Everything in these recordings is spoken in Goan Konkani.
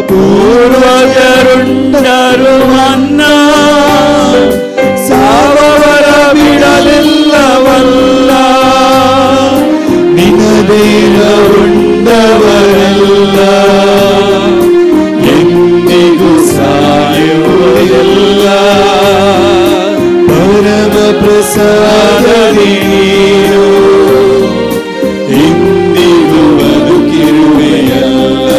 ಪೂರ್ವಜರುಂಡರು ಮನ್ನ ಸಾವವರ ಬಿಡಲಿಲ್ಲವಲ್ಲ. ನಿನದೇನ ಉಂಡವರೆಲ್ಲ ಎಂದಿಗೂ ಸಾಯುವುದಿಲ್ಲ. ಪರಮ ಪ್ರಸಾದದಿ ನೀನು ಇಂದಿಗೂ ಬದುಕಿರುವೆಯಲ್ಲ.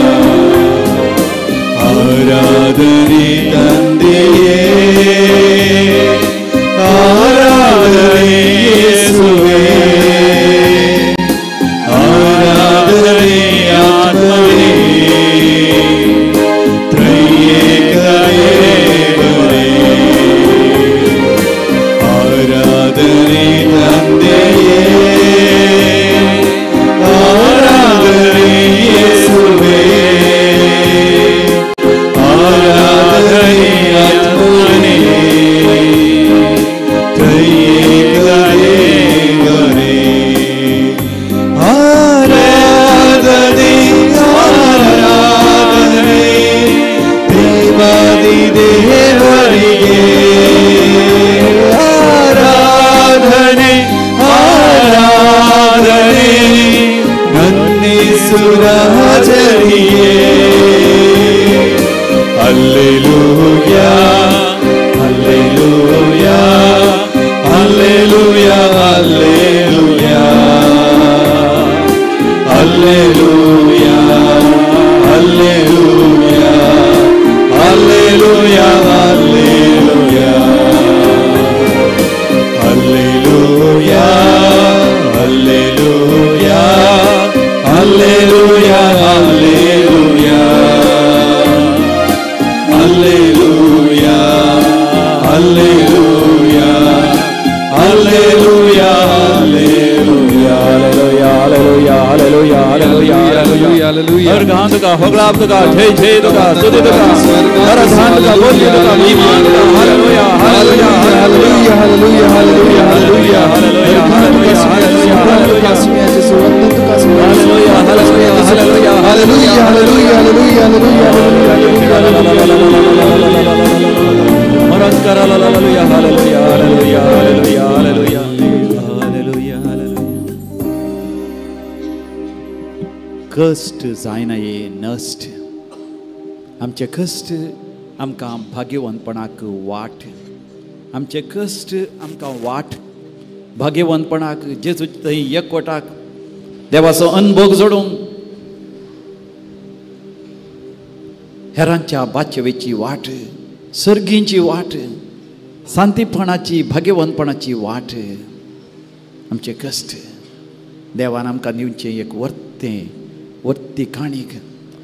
ಆರಾಧನೆ ತಂದೆಯೇ, ಆರಾಧನೆ ಯೇಸುವೇ, ಆರಾಧನೆ ಆತ್ಮನೇ, ತ್ರೈಏಕ ದೇವರೇ. ಆರಾಧನೆ ತಂದೆಯೇ, ಆರಾಧನೆ ಯೇಸುವೇ, ಆರಾಧನೆ ಆತ್ಮನೇ, ತ್ರೈಏಕ ದೇವರೇ. ಆರಾಧನೆ ಆರಾಧನೆ ದೇವಾದಿ ದೇವರಿಗೆ, ಆರಾಧನೆ ಆರಾಧನೆ ನನ್ನೇಸುರಾಜನಿಗೆ. Alleluia, alleluia, alleluia, alleluia, alleluia, alleluia, alleluia, alleluia, alleluia, alleluia, alleluia, alleluia, alleluia, alleluia, alleluia, alleluia, hallelujah, hallelujah, hallelujah, hallelujah, hallelujah. ಸ್ವರ್ಗಾಂತಕ ಹೊಗಳಾಪ್ತಕ ಜಯ ಜಯದುಕ ಸ್ತುತಿದುಕ ನರಧಾಂತಕ ಬೋಲ್ಯದುಕ ಮಹಿಮಾಂತಕ. Hallelujah, hallelujah, hallelujah, hallelujah, hallelujah, hallelujah, hallelujah, hallelujah, hallelujah, hallelujah, hallelujah, hallelujah, hallelujah, hallelujah. ಮರಂಕರ hallelujah, hallelujah, hallelujah, hallelujah, hallelujah, hallelujah, hallelujah. कश्ट जायना ये नश्ट. आमचे कश्ट आमकां भाग्यवंतपणाक वाट, आमचे कश्ट आमकां वाट भाग्यवंतपणाक, जेजू थंय एकवटाक देवाचो अनभोग जोडूंक हेरांच्या बाचवेची वाट, सर्गींची वाट, शांतीपणाची भाग्यवंतपणाची वाट. आमचे कश्ट देवान आमकां दिवचें एक वर्तें, वर्ती काणीक,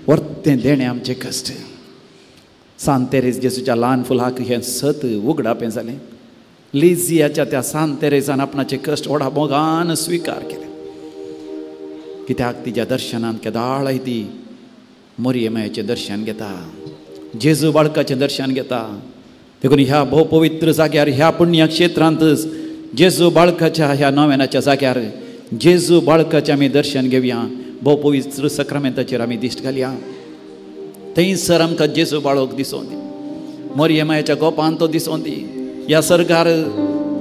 वर्तें देणें आमचें कश्ट. सांत तेरेज जेजूच्या ल्हान फुलाक हें सत उगडापें जालें. लिजियाच्या त्या सांत तेरेजान आपणाचे कश्ट व्हडा मोगान स्विकार केले. कित्याक तिच्या दर्शनान केदाळय ती मोरयेमायेचें दर्शन घेता, जेजू बाळकाचें दर्शन घेता. देखून ह्या भोव पवित्र जाग्यार, ह्या पुण्य क्षेत्रांत जेजू बाळकाच्या ह्या नव्यानाच्या जाग्यार जेजू बाळकाचें आमी दर्शन घेवया. भोव पवित्र सक्रामेंताचेर आमी दिश्ट घालया. थंयसर आमकां जेजू बाळक दिसों दी, मोरयेमायेच्या गोपान तो दिसों दी, ह्या सर्गार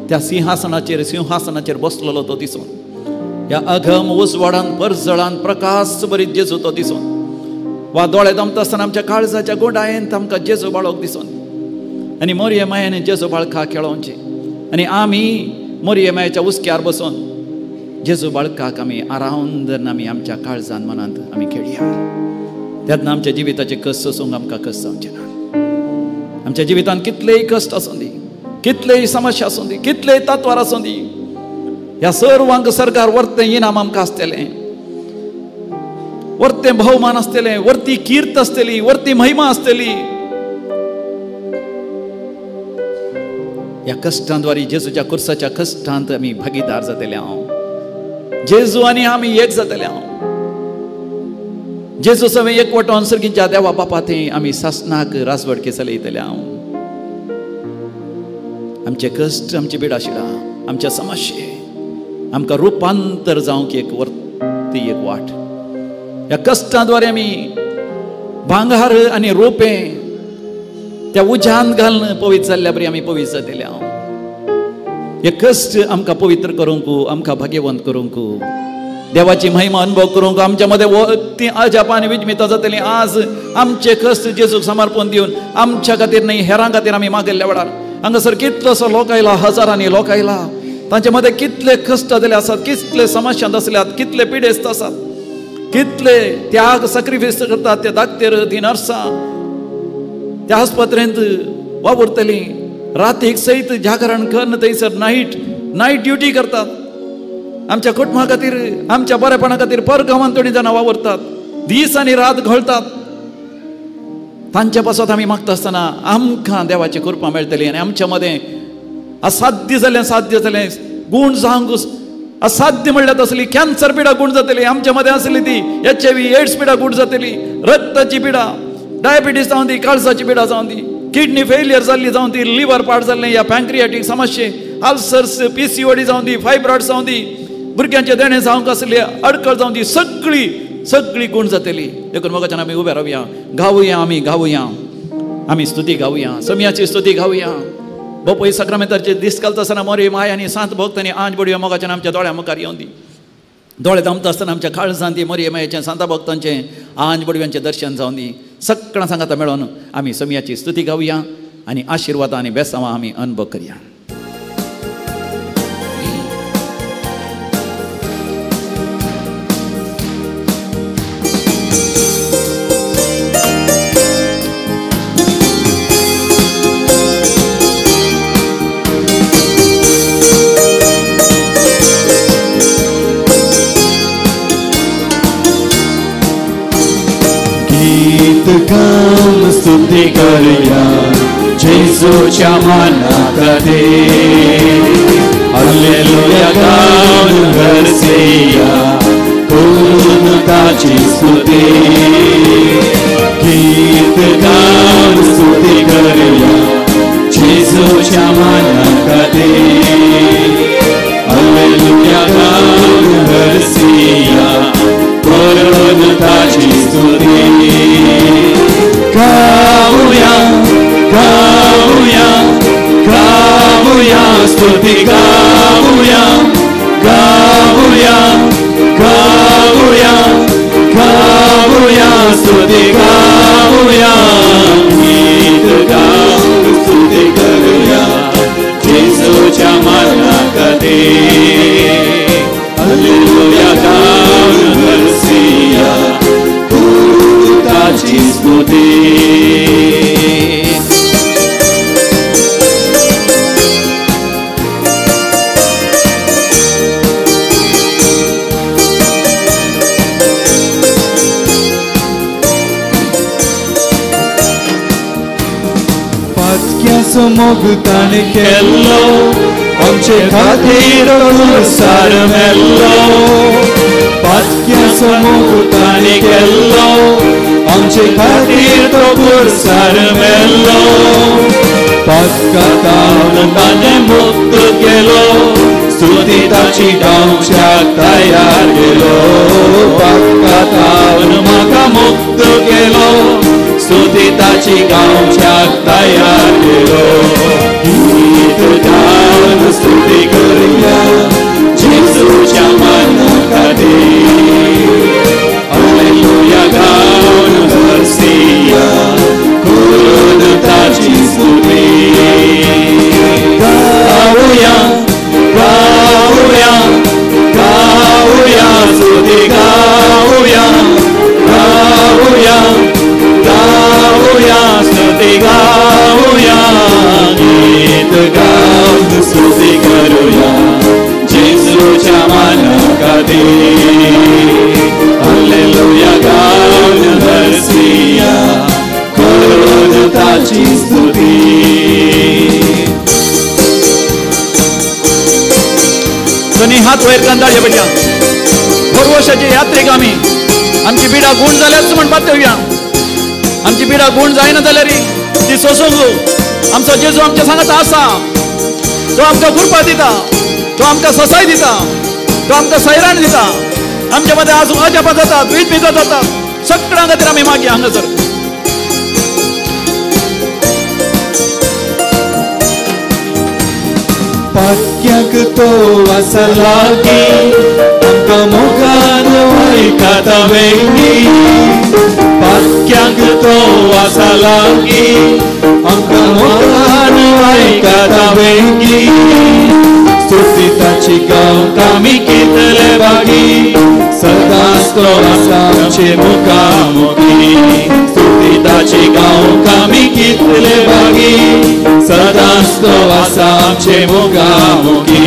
त्या सिंहासनाचेर सिंहासनाचेर बसलेलो तो दिसों, ह्या अघम उजवाडान परजळान प्रकाश बरीत जेजू तो दिसों, वा दोळे दमता आसतना आमच्या काळजाच्या गोडायेन आमकां जेजू बाळक दिसों. आनी मोरयेमायेन जेजू बाळका खेळोवचें आनी आमी मोरयेमायेच्या हुस्क्यार बसून जेजू बाळकाक आमी आरावन धरून आमी आमच्या काळजान मनांत आमी खेळया. तेन्ना आमच्या जिविताचे कश्ट सोसूंक आमकां कश्ट जावचें ना. आमच्या जिवितांत कितलेय कश्ट आसूं दी, कितलेय समस्या आसूं दी, कितलेय तत्वार आसूं दी, ह्या सर्वांक सरकार वर्तें इनाम आमकां आसतलें, वर्तें भोवमान आसतलें, वर्ती कीर्त आसतली, वर्ती महिमा आसतली. ह्या कश्टांद्वारी जेजूच्या कुर्साच्या कश्टांत आमी भागीदार जातले. हांव जेजू आनी आमी एक जातले. हांव जेजू सवें एकवटोन सर्गीच्या देवा बापा थंय आमी सासनाक राजवडके चलयतले. हांव आमचे कश्ट, आमची बिडाशिडां, आमच्या समस्ये आमकां रुपांतर जावंक एक वर्ती एक वाट. ह्या कश्टांद्वारे आमी भांगार आनी रोपें त्या उज्यांत घालून पवित्र जाल्ल्या बरी आमी पवित्र जातले. हे कश्ट आमकां पवित्र करूंक, आमकां भाग्यवंत करूंक, देवाची महिमा अनुभव करूंक आमच्या मदें ती अजापां आनी विजमितां जातलीं. आज आमचे कश्ट जेजूक समर्पण दिवन आमच्या खातीर न्हय हेरां खातीर आमी मागिल्ल्या वेळार हांगासर कितलोसो लोक आयला, हजारांनी लोक आयला. तांचे मदें कितले कश्ट जाल्ले आसात, कितले समस्यांत आसल्यात, कितले पिडेस्त आसात, कितले त्याग सॅक्रिफायस करतात ते दाक्तेर, ती नर्सां त्या आस्पत्रेंत वावुरतलीं, रातीक सयत जागरण करून थंयसर नायट ड्युटी करतात. आमच्या कुटुंबा खातीर, आमच्या बरेपणा खातीर परगांवांत थोडीं जाणां वावुरतात, दीस आनी रात घोळतात. तांच्या पासत आमी मागता आसतना आमकां देवाची कृपा मेळटली आनी आमच्या मदें असाध्य जालें साध्य जालें गूण जावंक असाध्य म्हणल्यार तसली कॅन्सर पिडा गूण जातली आमच्या मदें आसली ती HIV AIDS पिडा गूण जातली, रक्ताची पिडा, डायबिटीज जावं दी, काळजाची पिडा जावं दी, किडनी फेलियर जाल्ली जावं ती, लिवर पाड जाल्लें या पँक्रियाटीक समस्ये, अल्सर्स, PCOD जावं दी, फायब्रॉइड जावं दी, भुरग्यांचे देणें जावंक आसली अडकळ जावं दी, सगळी सगळी गूण जातली. देखून मोगाच्यान आमी उबे रावया, गावया, आमी गावया, आमी स्तुती गावया, समयाची स्तुती गावया. बापूय साक्रामेंताचे दीस घालता आसतना मोरी माय आनी सांत भक्त आनी आंज बडयो मोगाच्यान आमच्या दोळ्या मुखार येवन दी. दोळे दामता आसतना आमच्या काळजांत ती मोरये मायेचें सांता भक्तांचें आंज बडव्यांचें दर्शन जावन दी. सगळ्यां सांगाता मेळोन आमी समयाची स्तुती गावया आनी आशिर्वाद आनी बेसांवां आमी अनुभव करया. गाऊन स्तुती करूया जेजूच्या मानाखातीर, हालेलुया गाऊन गरजेया करून ताची स्तुती. गीत गाऊन स्तुती करूया जेजूच्या मानाखातीर, हालेलुया गाऊन गरजेया करून ताची स्तुती. गाऊया गाऊया गाऊया स्तुती गाऊया गाऊया गाऊया गाऊया स्तुती गाऊया. गीत गाऊन स्तुती करूया जेजूच्या मानाखातीर, हालेलुया गाऊन गरजेया ताची स्तुती. पातक्याचो मोग ताणें केल्लो आमचे खातीर सार मेल्लो, पातक्याचो मोग ताणें केल्लो आमचे खातीर तो पुरसार मेल्लो. पातकांतावन ताणें मुक्त केलो, स्तुती ताची गावच्याक तयार केलो. पातकांतावन म्हाका मुक्त केलो, स्तुती ताची गावच्याक तयार केलो. गीत गावन स्तुती करूया जेजूच्या मानाखातीर, हालेलुया गाऊन गरजेया करून ताची स्तुती. गाऊया गाऊया गाऊया स्तुती गाऊया गाऊया गाऊया स्तुती गाऊया. गीत गाऊन स्तुती करूया जेजूच्या मानाखातीर, हालेलुया गाऊन गरजेया करून ताची स्तुती. दोन्ही हात वयर कंदाळे बेट्या भरवशाचे यात्रेक आमी आमची पिडा गूण जाल्याच म्हण पातळया. आमची पिडा गूण जायना जाल्यार ती सोसूंक आमचो जेजू आमच्या सांगात आसा. तो आमकां कृपा दिता, तो आमकां ससाय दिता, तो आमकां सैराण दिता. आमच्या मदें आज अजापां जातात, विजमितां जातात. सगळ्यां खातीर आमी मागया हांगासर. पाक्याक तो आसा लागीं आमकां मोगान वळखता वेंगी पाक्याक तो आसा लागीं आमकां मोगान वळखता वेंगी स्तुती ताची गावंक आमी कितले भागी सदांच तो आसा आमचे मुखामुखी स्तुती ताची गावंक आमी कितले भागी सदांच तो आसा आमचे मुखामुखी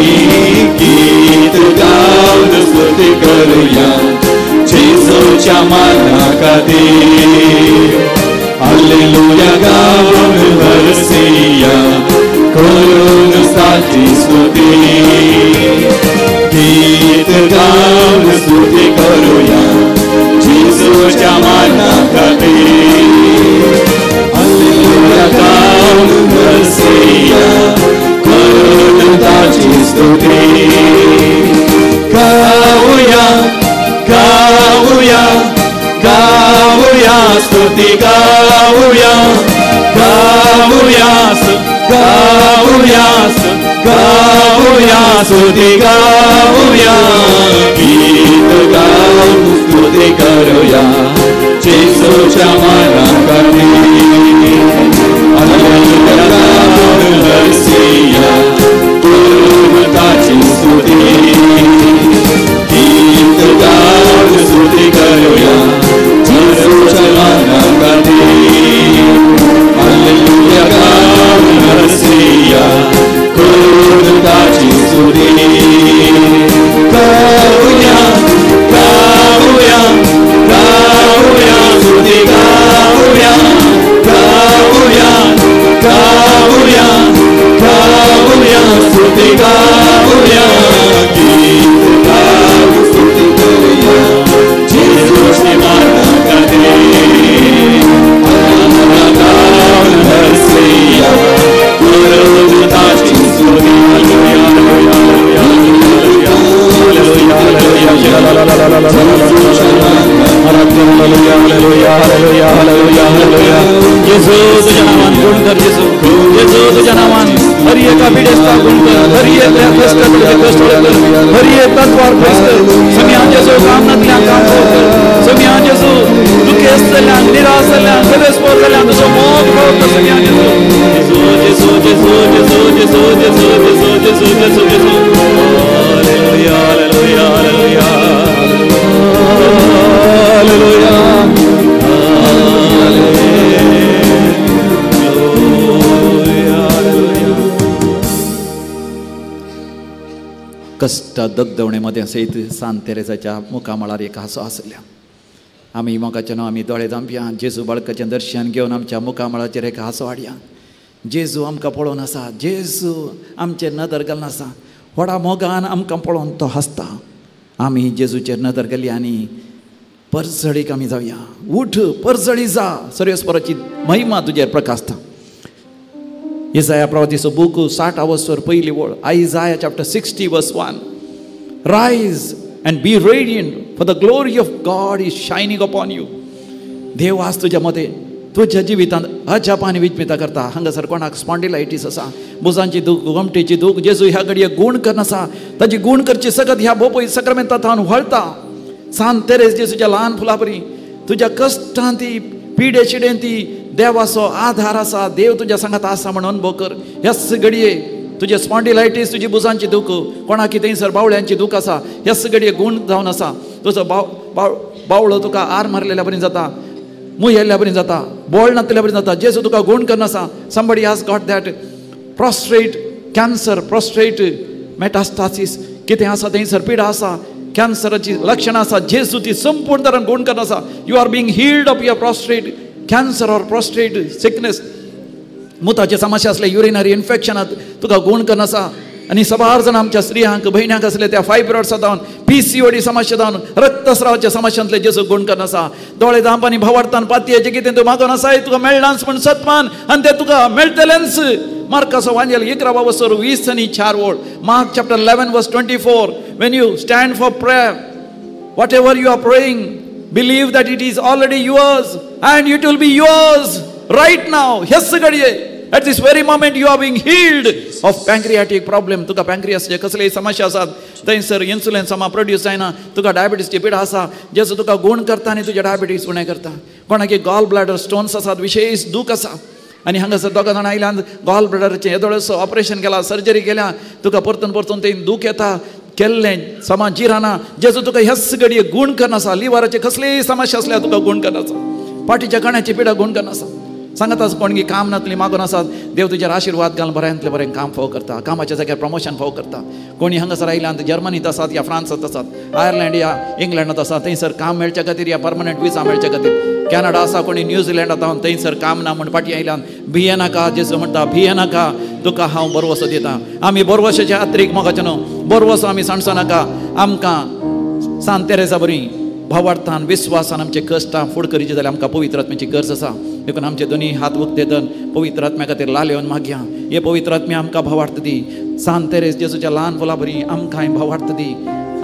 गीत गावन स्तुती करुया जेजूच्या माना खातीर हालेलुया गावन हरसिया करून ताची स्तुती गीत गावन स्तुती करुया जेजूच्या माना खातीर हालेलुया गावन हरसिया करून ताची स्तुती गावया गावया गावया स्तुती गावया गावया गावया गावया स्तुती गावया गीत गावन स्तुती करुया जेजूच्या माना खातीर हालेलुया गावन हरसिया करून ताची स्तुती गीत गावन स्तुती करुया जेजूच्या माना खातीर हालेलुया गावन हरसिया करून ताची स्तुती गावया गावया गावया स्तुती गावया गावया गावया गावया स्तुती गावया गीत गावन स्तुती करुया जेजूच्या माना खातीर हालेलुया गावन हरसिया करून ताची स्तुती जेजू तुझ्या नावान गुण कर जेजू जेजू तुझ्या नावान हर एका पिडेस्ता गुण कर हर एक कष्ट कष्ट कर हर एक तत्वार पयस कर सगळ्यां जेजू काम नातल्यान काम कर सगळ्यां जेजू दुखेस्त जाल्ल्यान निराश जाल्ल्यान बेस्पोर जाल्ल्यान तुजो मोग कर सगळ्यां जेजू जेजू जेजू जेजू जेजू जेजू जेजू जेजू जेजू जेजू हालेलुया हालेलुया हालेलुया हालेलुया कश्ट दगदवणे मदें सयत सांत तेरेजाच्या मुखामळार एक हांसो आसल्या आमी मोगाचे नांव आमी दोळे धांपया जेजू बाळकाचें दर्शन घेवन आमच्या मुखामळाचेर एक हांसो हाडया जेजू आमकां पळोवन आसा जेजू आमचेर नदर घालून आसा व्हडा मोगान आमकां पळोवन तो हांसता आमी जेजूचेर नदर घाली आनी परजळीक आमी जावया उठ परजळी जा सर्वेस्पराची महिमा तुजेर प्रकाशता इजाया प्रवातीचो बूक 60 अवसर पयली वळ Isaiah chapter 60 verse 1 rise and be radiant for the glory of God is shining upon you. देव आज तुज्या मदें तुज्या जिवितांत अजाप आनी विस्मिता करता. हांगासर कोणाक स्पॉन्डिलायटीस आसा, भुजांची दूख, गोमटेची दूख, जेजू ह्या घडये गूण करनासा, ताजी गूण करची सगत ह्या बोपय सक्रामेंता थावन व्हळता. सांत तेरेज जेजूच्या ल्हान फुलां परी तुज्या कश्टान ती पिडे शिडेन ती देवाचो आधार आसा, देव तुज्या सांगात आसा म्हण अनुभव कर. ह्याच घडये तुजे स्पॉन्डिलायटीस, तुजी भुजांची दूख, कोणाक थंयसर बावळ्यांची दूख आसा, ह्याच घडये गूण जावन आसा. तुजो बावळो तुका आर मारलेल्या बरी जाता, मूय येयल्ल्या बरी जाता, बोळ नातल्या बरी जाता. जेजू तुका गूण करनासा. Somebody has got that prostate cancer, prostate metastasis कितें आसा थंयसर पिडा आसा, कॅन्सराची लक्षणां आसा, जेजू ती संपूर्ण तरान गूण करनासा. You are being healed of your prostate cancer or prostate sickness. मुताचे समस्या आसले, युरिनरी इन्फेक्शनात तुका गूण करनासा. आनी सबार जाण आमच्या स्त्रियांक भयण्यांक आसले त्या फायब्रॉइड्सा जावन, PCOD समस्या जावन, रक्तस्रावाच्या समस्यांतले जेजू गूण करनासा. दोळे धांप आनी भावार्थान पातयेचें कितें तूं मागोन आसाय तुका मेळनाच म्हण सतमान आनी तें तुका मेळटलेंच. मार्काचो वांजेल 11 वसर 20 आनी 4 वळ, Mark chapter 11 verse 24. When you stand for prayer, whatever you are praying, believe that it is already yours and it will be yours right now. ह्याच घडये At this very moment you are being healed of pancreatic problem. तुका पँक्रियासचे कसलेय समस्या आसात, थंयसर इन्सुलिन समा प्रोड्यूस जायना, तुका डायबिटीसची पिडा आसा, जेजू तुका गूण करता आनी तुज्या डायबिटीस उणें करता. कोणाकी गॉल ब्लॅडर स्टोन्स आसात, विशेश दूख आसा आनी हांगासर दोगां जाणां आयल्यान गॉल ब्लॅडरचें येदोळसो ऑपरेशन केलां, सर्जरी केल्या, तुका परतून परतून ते दूख येता, केल्लें समा जिराना. जेजू तुका ह्याच घडये गूण करनासा. लिवराचे कसलेय समस्या आसल्यार तुका गूण करनासा, पाटीच्या कण्याची पिडा गूण करनासा. सांगत आसा कोणगी काम नातली मागून आसात, देव तुजेर आशिर्वाद घालून बऱ्यांतलें बरें काम फाव करता, कामाच्या जाग्यार प्रमोशन फाव करता. कोणी हांगासर आयल्यान जर्मनीत आसात या फ्रांसांत आसात, आयर्लंड या इंग्लंडांत आसात, थंयसर काम मेळच्या खातीर या परमनंट विजा मेळच्या खातीर. कॅनडा आसा, कोणी न्यूझिलंडांत आसा, थंयसर काम ना म्हण फाटीं आयल्यान भियेनाका. जेजू म्हणटा भियेनाका, तुका हांव बरवसो दिता. आमी बरवशाचे आत्रीक मोगाचे न्हू, बरवसो आमी सांडचो नाका. आमकां सांत तेरेसा बरी भावार्थान विस्वासान आमचे कश्टां फुड करीचे जाल्यार आमकां पवित्र आत्म्याची गरज आसा. देखून आमचे दोनी हात उक्ते धरून पवित्र आत्म्या खातीर लालेवन मागया. हे पवित्र आत्म्या आमकां भावार्थ दी. सांत तेरेस जेजूच्या ल्हान फुलां बरी आमकांय भावार्थ दी.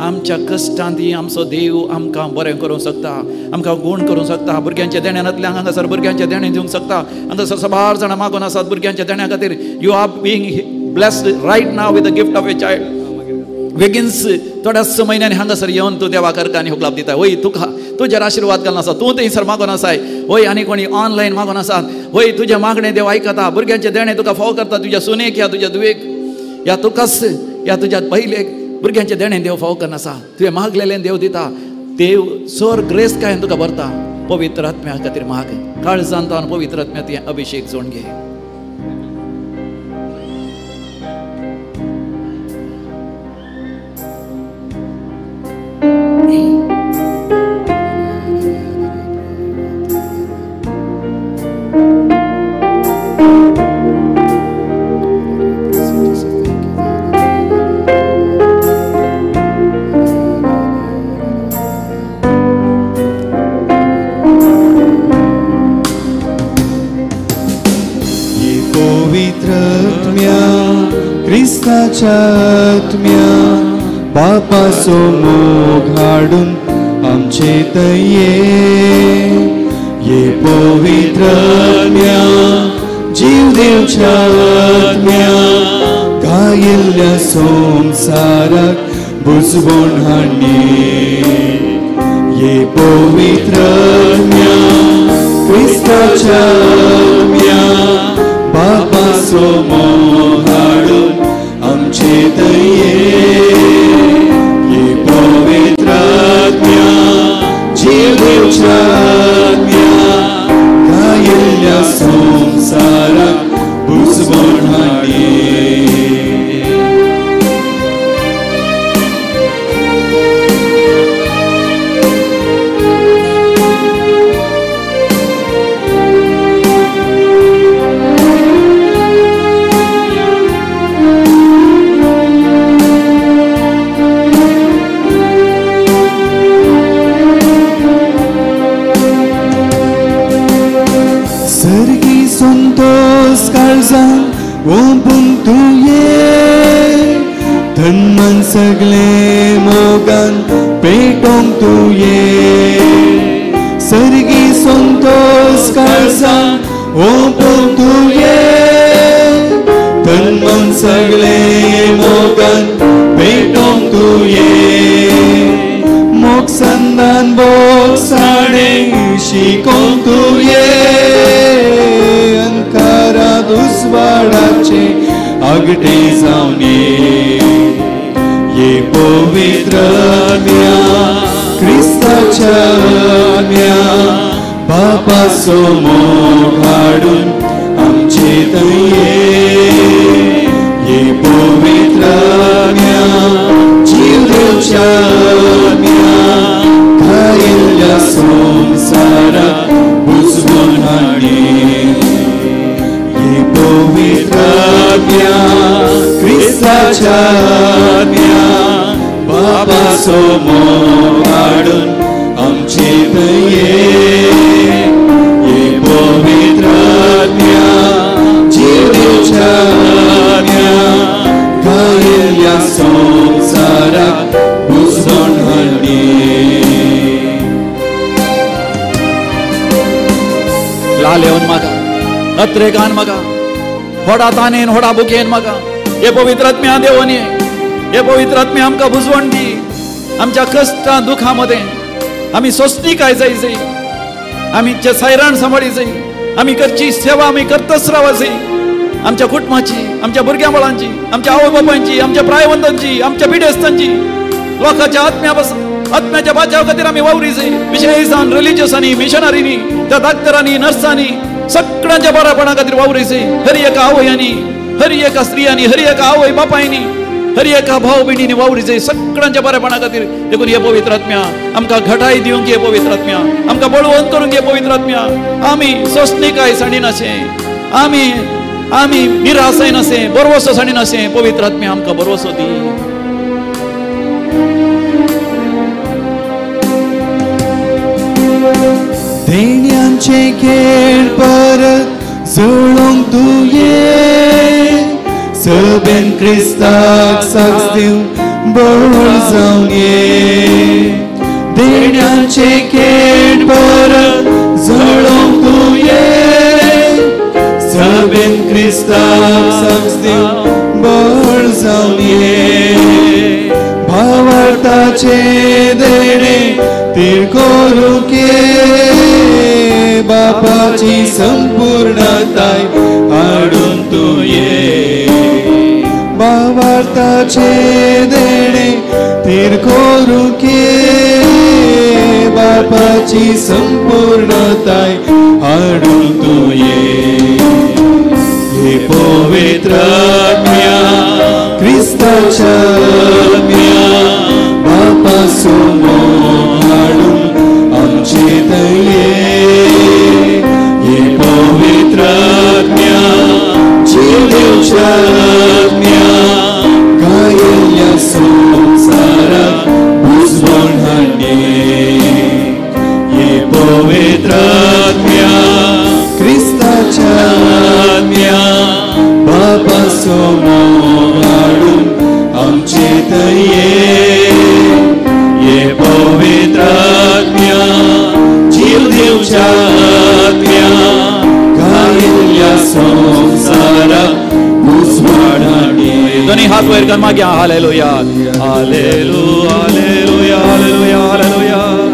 आमच्या कश्टांत आमचो देव आमकां बरें करूंक शकता, आमकां गूण करूंक शकता. भुरग्यांच्या देण्यानातल्यान हांगासर भुरग्यांचें देणें दिवंक शकता. हांगासर साबार जाणां मागून आसात भुरग्यांच्या देण्या खातीर. You are being blessed right now with the gift of a child. बेगीनच थोड्याच म्हयन्यांनी हांगासर येवन तूं देवा करका आनी हुकलाप दिता. वय तुका तुजेर आशिर्वाद घालून आसा, तूं थंयसर मागून आसाय. वय आनी कोणी ऑनलायन मागून आसात, वय तुजें मागणें देव आयकता. भुरग्यांचें देणें तुका फाव करता, तुज्या सुनेक या तुज्या धुवेक या तुकाच या तुज्या पयलेक भुरग्यांचें देणें देव फाव करना आसा. तुवें मागलेलें देव दिता. देव सोर ग्रेस कांय तुका भरता. पवित्र आत्म्या खातीर माग, काळजांत पवित्र आत्म्या तुवें अभिशेक जोड घे. आत्म्या बापाचो मोग हाडून आमचे तये, ये पवित्र आत्म्या जीव दिवच्या आत्म्या गायिल्ल्या संवसाराक बुजवण हाडणे, ये पवित्र आत्म्या क्रिस्ताच्या आत्म्या बापाचो मोग हाडून आमचे दये, ये पवित्र आत्म्या जीव दिवच्या आत्म्या गायिल्ल्या संवसाराक बुजवण हाडणे. धनमन सगळे मोगान पेटोंक तुये, सर्गी संतोष काळजान ओंपूंक तुये, धनमन सगळे मोगान पेटोंक तुये, मोग संदान बोगसाणे शिकोंक तुये, अंकारा दुस्वाडाचे आगटे जावने, ये पवित्र आत्म्या क्रिस्ताच्या आत्म्या बापाचो मोग हाडून आमचे तये, ये पवित्र आत्म्या जीव दिवच्या आत्म्या गायिल्ल्या संवसाराक बुजवण हाडणे, ये पवित्र आत्म्या क्रिस्ताच्या आत्म्या बापाचो मोग हाडून आमचे दये, ये पवित्र आत्म्या जीव दिवच्या आत्म्या गायिल्ल्या संवसाराक बुजवण हाडणे. लाल येवन मागा, अत्रेगान मागा. व्हडा तानेन व्हडा भुकेन म्हाका हे पवित्र आत्म्या देवोनी, हे पवित्र आत्म्या आमकां बुजवण दी. आमच्या कश्टां दुखां मदें आमी सोंसणीकाय जाय जाय, आमी सायराण सांबाळी जाय, आमी करची सेवा आमी करतच रावा जाय. आमच्या कुटुंबाची, आमच्या भुरग्यां बाळांची, आमच्या आवय बापांची, आमच्या प्रायवंतांची, आमच्या पिडेस्तांची, लोकांच्या आत्म्या आत्म्याच्या बाचाव खातीर आमी वावरी जाय. विशेषान रिलिजियसांनी, मिशनरींनी, त्या डाक्टरांनी, नर्सांनी, सगळ्यांच्या बरेपणा खातीर वावरी जाय. हर एका आवयांनी, हर एका स्त्रियांनी, हर एका आवय बापायनी, हर एका भाव भयणींनी वावरी जाय सगळ्यांच्या बरेपणा खातीर. देखून हे पवित्र आत्म्या आमकां घटाय दिवंक, हे पवित्र आत्म्या आमकां बळवंत करूंक, हे पवित्र आत्म्या आमी सोंसणीकाय सांडिनाशें, आमी आमी निराश जायनाशें, बरवसो सांडिनाशें. पवित्र आत्म्या आमकां बरवसो दी. देण्यांचे खेळ परत जळोवंक तूं ये, सभेन क्रिस्ताक साक्ष दिवंक बळ जावन ये. देण्यांचे खेळ परत जळोवंक तूं ये, सभेन क्रिस्ताक साक्ष दिवंक बळ जावन ये. भावार्थाचे देणे तीर करूंक ये, बापाची संपूर्णताय हाडून तूं ये. भावार्थाचे देणे तीर करूंक ये, बापाची संपूर्णताय हाडून तूं ये. हे पवित्र आत्म्या क्रिस्ताच्या आत्म्या, बापाचो मोग हाडून आमचे थंय ये. हे पवित्र आत्म्या जीव दिवच्या आत्म्या, गायिल्ल्या संवसाराक बुजवण हाडये. हे पवित्र आत्म्या क्रिस्ताच्या आत्म्या, बापाचो मोग हाडून आमचे थंय ये. हे पवित्र आत्म्या जीव दिवच्या आत्म्या, गायिल्ल्या संवसाराक बुजवण हाडये. दोन्ही हात वयर कर मागीर hallelujah hallelujah hallelujah hallelujah hallelujah hallelujah.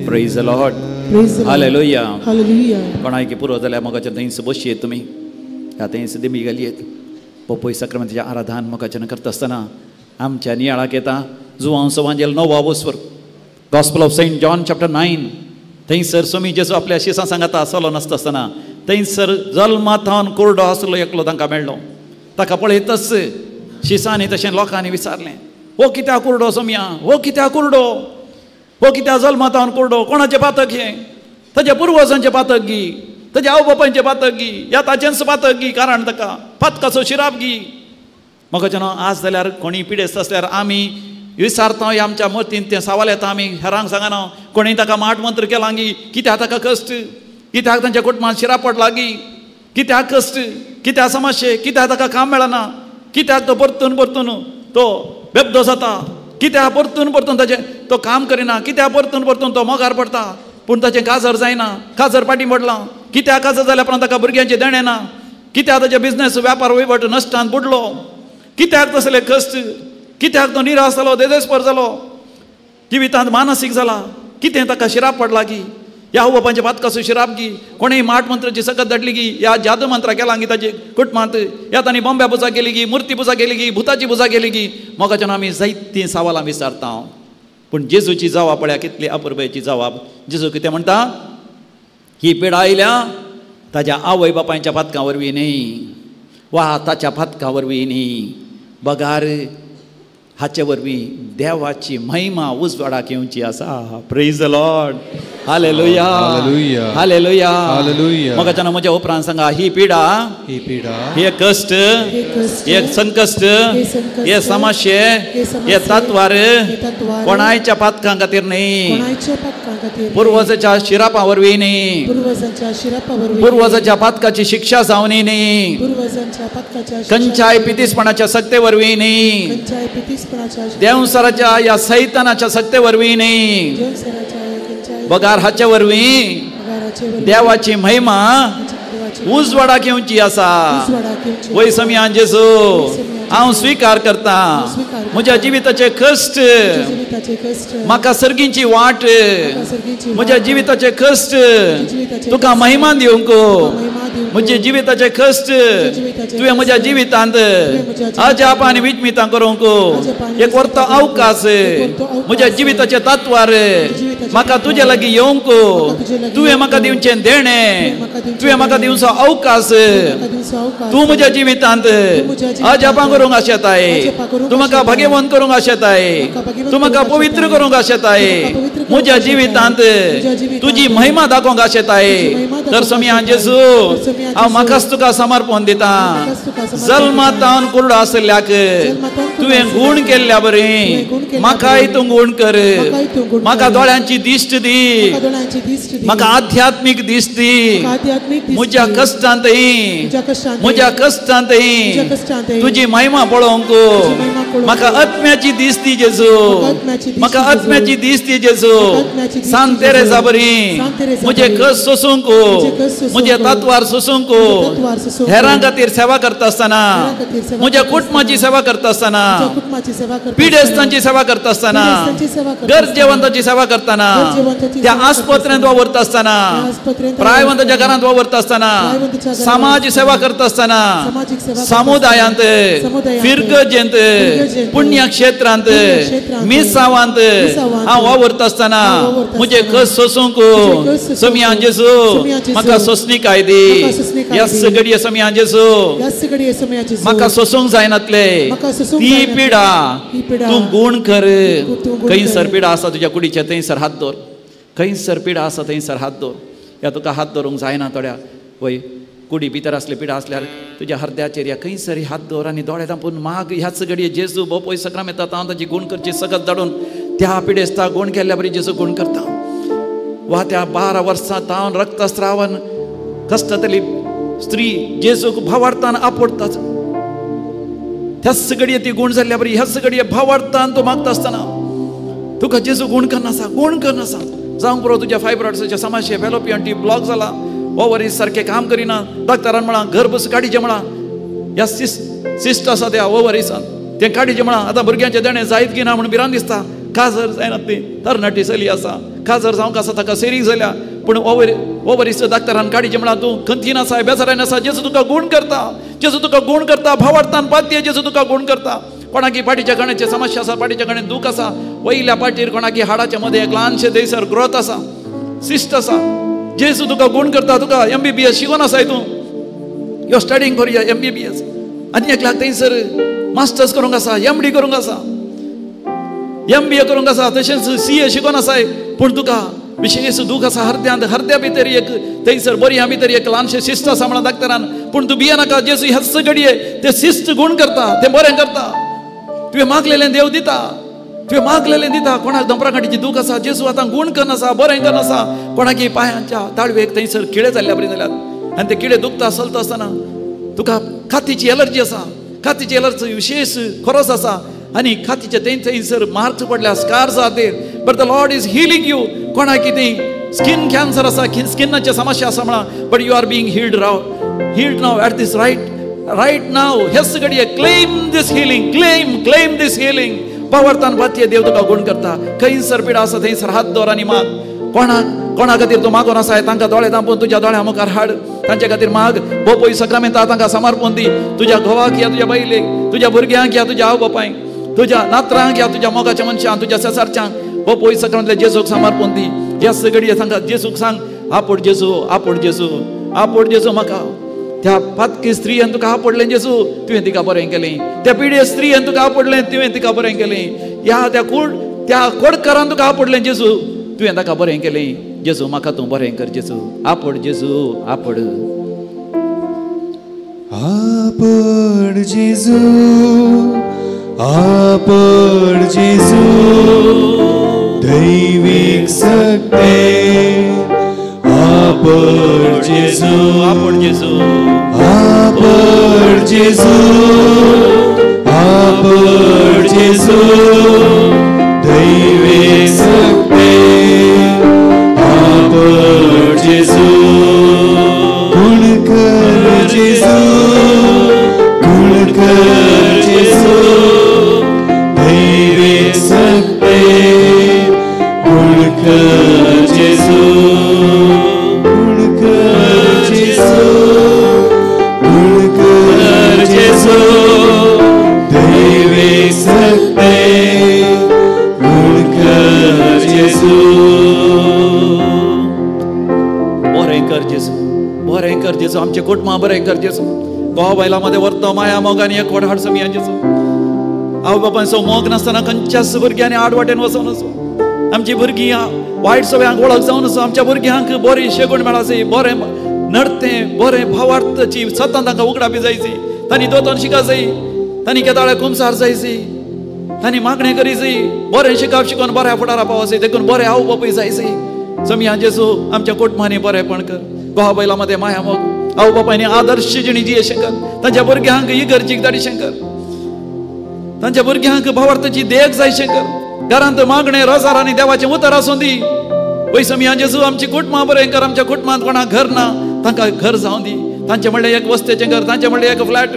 Praise the Lord. Hallelujah. Hallelujah. कोणायकी पुरो जाल्यार मोगाच्या थंयस बसयेत तुमी, ह्या थंयस दिमी घालयेत. पोपोय साक्रमेंताचें आराधन मोगाच्यान करता आसतना आमच्या नियाळाक येता जुवांव सवांजेल नवो वस्वर, gospel of Saint John chapter 9. थंयसर स्वामी जेजू आपल्या शिसां सांगाता चलो नासता आसतना थंयसर जल्माथावन कोरडो आसलो एकलो तांकां मेळ्ळो. ताका पळयतच शिसांनी तशें लोकांनी विचारलें, हो कित्याक कुरडो सोमया, हो कित्याक कुरडो, हो कित्याक जल्माथावन कुरडो, कोणाचें पातक हें, ताच्या पुर्वजांचें पातक गी, ताच्या आवय बापायचें पातक गी, ह्या ताचेंच पातक गी, कारण ताका पातकाचो शिराप गी. म्हाका आज जाल्यार कोणी पिडेस्त आसल्यार आमी विसारता, ह्या आमच्या मतीन तें सवाल येता, आमी हेरांक सांगना कोणी ताका माट मंत्र केला गी, कित्याक ताका कश्ट, कित्याक तांच्या कुटुंबांत शिराप पडला गी, कित्याक कश्ट, कित्याक समस्ये, कित्याक ताका काम मेळना, कित्याक तो परतून परतून तो बेबदो जाता, कित्याक परतून परतून ताचें तो काम करिना, कित्याक परतून परतून तो मोगार पडटा पूण ताचें काजर जायना, काजर पाटी पडलां, कित्याक काजर जाल्या उपरांत ताका भुरग्यांचें देणें ना, कित्याक ताचे बिजनेस व्यापार वहिवट नश्टान बुडलो, कित्याक तसले कश्ट, कित्याक तो निराश जालो, देदेस्पर जालो, जिवितांत मानसीक जाला, कितें ताका शिराप पडला की, ह्या आवय बापायच्या पातकाचो शिराप गी, कोणेय माट मंत्राची सकत धाडली गी, ह्या जादू मंत्रा केला गी ताचे कुटुंबांत, ह्या तांणी बॉम्ब्या पुजा केली गी, मुर्ती पुजा केली गी, भुताची पुजा केली गी. मोगाच्यान आमी जायतीं सवालां विचारता पूण जेजूची जवाब पळया कितली अपुरबायेची जवाब. जेजू कितें म्हणटा, ही पिडा आयल्या ताज्या आवय बापायच्या पातकां वरवीं न्ही वा ताच्या पातकां वरवीं न्ही, बगार हाचे वरवीं देवाची महिमा उजवाडाक येवची आसा. Praise the Lord. Hallelujah hallelujah hallelujah hallelujah. मगाच्यान म्हज्या उपरांत सांगा, ही पिडा, ही पिडा, हे कश्ट, हे संकश्ट, हे समस्ये, हे तत्वार कोणायच्या पातकां खातीर न्ही, पुर्वजाच्या शिरापा वरवीं न्ही, पुर्वजाच्या पातकाची शिक्षा जावनी न्ही, खंयच्याय पितीसपणाच्या सक्ते वरवीं न्ही, देवसराच्या या सैतानाच्या सक्ते वरवीं न्ही, बगार हाचे वरवीं देवाची महिमा उजवाडाक येवची आसा. वय समियान जेजू हांव स्विकार करता म्हज्या जिविताचे कश्ट, म्हाका सर्गींची वाट, म्हज्या जिविताचे कश्ट तुका महिमा दिवंक, म्हज्या जिविताचे कश्ट तुवें म्हज्या जिवितांत अजाप आनी विचमितां करूंक एक वर्त अवकाश, म्हज्या जिविताचे तत्वार म्हाका तुजे लागीं येवंक तुवें म्हाका दिवचें देणें, तुवें म्हाका दिवचो अवकाश, तूं म्हज्या जिवितांत अजापां करूंक आशेताय, तूं म्हाका भाग्यवंत करूंक आशेताय, तूं म्हाका पवित्र करूंक आशेताय, म्हज्या जिवितांत तुजी महिमा दाखोवंक आशेताय. तर समियान जेजू हांव म्हाकाच तुका समर्पण दिता. जल्मातावन कुरडो आशिल्ल्याक तुवें गूण केल्ल्या बरी म्हाकाय तूं गूण कर, म्हाका दोळ्यांची दिश्ट दी, म्हाका आध्यात्मीक दिश्ट दी, म्हज्या कश्टांतय, म्हज्या कश्टांतय तुजी महिमा पळोवंक म्हाका आत्म्याची दिश्ट दी जेजू, म्हाका आत्म्याची दिश्ट दी जेजू. सांत तेरेजा बरी म्हजे कश्ट सोसूंक, म्हजे तत्वार सोसूंक, हेरां खातीर सेवा करता आसतना, म्हज्या कुटुंबाची सेवा करता आसतना, पिडेस्तांची सेवा करता आसतना, गरजेवंतांची सेवा करतना, त्या आस्पत्रेंत वावरता आसतना, प्रायवंताच्या घरांत वावरता आसतना, समाज सेवा करता आसतना, समुदायांत, फिरगजेंत, पुण्यक्षेत्रांत, मिसावांत हांव वावरता आसतना म्हजे कश्ट सोसूंक समियान जेजू म्हाका सोंसणीकाय दी. ह्याच घडये समियान जेजू म्हाका सोसूंक जायनातले ती पिडा तूं गूण कर. खंयसर पिडा आसा तुज्या कुडीचे थंयसर हात दवर, खंयसर पिडा आसा थंयसर हात दवर. ह्या तुका हात दवरूंक जायना थोड्या वय कुडी भितर आसले पिडा आसल्यार तुज्या हरद्याचेर ह्या खंयसर हात दवर आनी दोळे धांपून माग. ह्याच घडये जेजू भोव पयस सक्रामेंत हांव ताची गूण करची सगत धाडून त्या पिडेस्ता गूण केल्ल्या बरी जेजू गूण करता. वा त्या 12 वर्सां तावन रक्तस्रावन कश्टांतली स्त्री जेजूक भावार्थान आपडटाच, ह्याच घडये ती गूण जाल्ल्या बरी ह्याच घडये भावार्थान तो मागता आसतना तुका जेजू गूण करनासा, गूण करनासा. जावंक पुरो तुज्या फायब्रॉइड्साच्या समस्या, फॅलोपियन ट्यूब ब्लॉक जाला, ओवरीज सारकें काम करिना, डॉक्टरान म्हळां गर्भ काडीचें म्हळां, ह्या सिस्ट आसा त्या ओवरीसान तें काडीचें म्हळां. आतां भुरग्यांचें देणें जायत की ना म्हूण भिरांत दिसता. काजर जायना ती तरणाटी चली आसा, काजर जावंक आसा ताका सेरीक जाल्या, पूण ओवरीस डॉक्टरान काडीचें म्हळां. तूं खंतीन आसा, बेजारान आसा, जेजू तुका गूण करता, जेजू तुका गूण करता. भावार्थान पातये जेजू तुका गूण करता. कोणाकी पाटीच्या कण्याची समस्या आसा, पाटीच्या कण्यान दूख आसा, वयल्या पाटीर कोणाकी हाडाच्या मदें एक ल्हानशें थंयसर ग्रोथ आसा, सिस्ट आसा, जेजू तुका गूण करता. तुका MBBS शिकोन आसाय तूं, you studying for your MBBS, आनी एकल्याक थंयसर मास्टर्स करूंक आसा, MD करूंक आसा, MBA करूंक आसा, तशेंच CA शिकोन आसाय, पूण तुका विशेष दूख आसा हरद्यांत, हरद्या भितर एक थंयसर बरयां भितर एक ल्हानशें सिस्ट आसा म्हणा डॉक्टरान, पूण तूं भियेनाका. जेजू ह्याच घडये तें सिस्ट गूण करता, तें बरें करता. तुवें मागलेलें देव दिता, तुवें मागलेलें दिता. कोणाक दोंपराकाठीची दूख आसा, जेजू आतां गूण करनासा, बरें करनासा. कोणाकी पांयांच्या ताळवेक थंयसर किडे जाल्ल्या बरी जाल्यात आनी ते किडे दुखता चलता आसतना तुका कातीची एलर्जी आसा, कातीची एलर्जी विशेष खोरोस आसा आनी कातीचे थंय थंयसर मार्च पडल्या, स्कार्स आसा ते, but the Lord is healing you. कोणाकी थंय स्कीन कॅन्सर आसा, स्किनाचे समस्या आसा म्हणा, but you are being healed Rao, healed now at this right now. हेच घडये claim this healing, claim claim this healing. पावरतान पातये देव तुका गूण करता. खंयसर पिडा आसा थंयसर हात दवर आनी माग. कोणाक कोणा खातीर तूं मागोन आसाय तांकां दोळे धांपून तुज्या दोळ्या मुखार हाड, तांचे खातीर माग. भोव पयस सक्रामेंता तांकां समर्पण दी. तुज्या घोवाक या तुज्या बायलेक, तुज्या भुरग्यांक या तुज्या आवय बापायक, तुज्या नात्रांक या तुज्या मोगाच्या मनशांक, तुज्या शेजारच्यांक भोव पयस सक्रामेंतल्या जेजूक समर्पण दी. ह्याच घडये तांकां जेजूक सांग, आपोड जेजू, आपोड जेजू, आपोड जेजू म्हाका. त्या पातकी स्त्रियेन तुका आपडलें जेजू, तुवें तिका बरें केलें. त्या पिडे स्त्रियेन तुका आपडलें, तुवें तिका बरें केलें. ह्या त्या कोडकारान तुका आपडलें जेजू, तुवें ताका बरें केलें. जेजू म्हाका तूं बरें कर जेजू. आपड जेजू आपड. आपड जेजू आपड जेजू दैवीक सक्ते आपड जेजू आपड जेजू आपड जेजू आपड जेजू दैवीक सक्ते आपड जेजू गुण कर जेजू गुण कर जेजू दैवीक सक्ते गुण कर जेजू गुण कर जेजू गुण कर जेजू दैवीक सक्ते गुण कर जेजू. बरें कर जेजू बरें कर जेजू आमचे कुटुंबां बरें कर जेजू. घोव बायलां मदें व्हरतो माया मोगान एकवट हाड समिया जेजू. आवय बापायचो मोग नासतना खंयच्याच भुरग्यांनी आड वाटेन वचोन वचो. आमची भुरगीं वायट सवयांक वळख जावन वचो. आमच्या भुरग्यांक बरी शेगूण मेळाची बरें नडतें बरें भावार्थाची सतां तांकां उगडापी जायची. तांणी दोतोन शिकायची तांणी केदाळे कुमसार जायची तांणी मागणें करीची बरें शिकप शिकोन बऱ्या फुडारा पावची देखून बरें आवय बापूय जायची. समिया जेजू आमच्या कुटुंबांनी बरेंपण कर. घोवा बायलां मदें माया मोग आवय बापायनी आदर्श जिणी जियेशें कर. तांच्या भुरग्यांक इगर्जीक धाडशें कर. तांच्या भुरग्यांक भावार्थाची देख जायशें कर. घरांत मागणें रोजार आनी देवाचें उतर आसूं दी. वय समिया जेजू आमची कुटुंबां बरें कर. आमच्या कुटुंबांत कोणाक घर ना तांकां घर जावं दी. तांचें म्हणल्यार एक वस्तेचें घर तांचें म्हणल्यार एक फ्लॅट